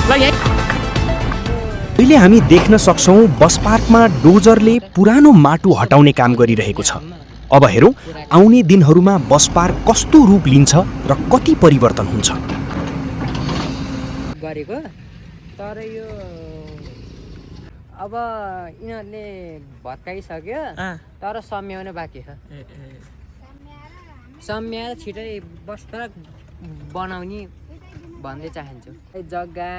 अहिले हामी देख्न सक्छौं बस पार्कमा डोजरले पुरानो माटो हटाउने काम गरिरहेको छ। अब हेरौं आउने दिनहरूमा बस पार्क कस्तो रूप लिन्छ र कति परिवर्तन हुन्छ। गरेको तर यो अब यिनीहरूले भत्काइसक्यो तर सम्याउन बाँकी छ। सम्याएर छिटै बस पार्क बनाउने भन्दै चाहन्छु। जग्गा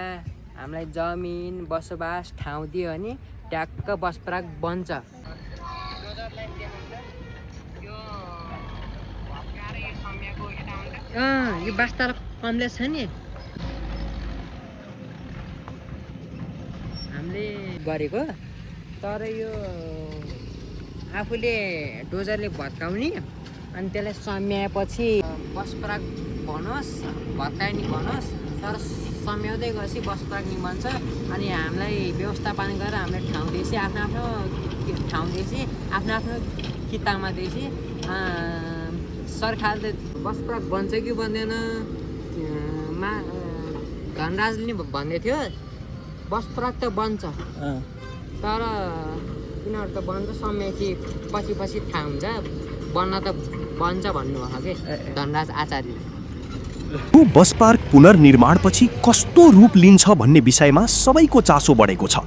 हामीलाई जमिन बसोबास ठाउँ दियो भने ट्याक्क बस पार्क बन्छ। यो बास्तार कम्प्लेक्स छ नि हामीले गरेको तर यो आफूले डोजरले भत्काउने अनि त्यसलाई सम्याएपछि बस पार्क बनोस् भत्काए नि बनोस् तर सम्याउँदै गएपछि बस पार्क नि बन्छ। अनि हामीलाई व्यवस्थापन गरेर हामीलाई ठाउँ दिएपछि आफ्नो आफ्नो ठाउँ दिएपछि आफ्नो आफ्नो किताबमा दिएपछि सरकारले बस पार्क बन्छ कि बन्दैन धनराजले नि भन्दै थियो बस पार्क त बन्छ तर यिनीहरू त बन्छ सम्याएपछि पछि थाहा हुन्छ बन्न त बन्छ भन्नुभएको कि धनराज आचार्यले। यो बस पार्क पुनर्निर्माणपछि कस्तो रूप लिन्छ भन्ने विषयमा सबैको चासो बढेको छ।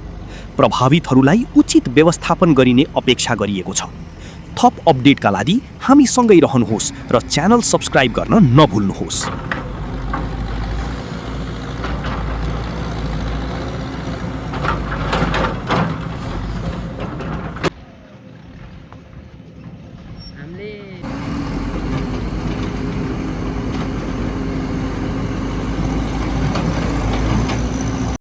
प्रभावितहरूलाई उचित व्यवस्थापन गरिने अपेक्षा गरिएको छ। थप अपडेटका लागि हामी सँगै रहनुहोस् र च्यानल सब्स्क्राइब गर्न नभुल्नुहोस्।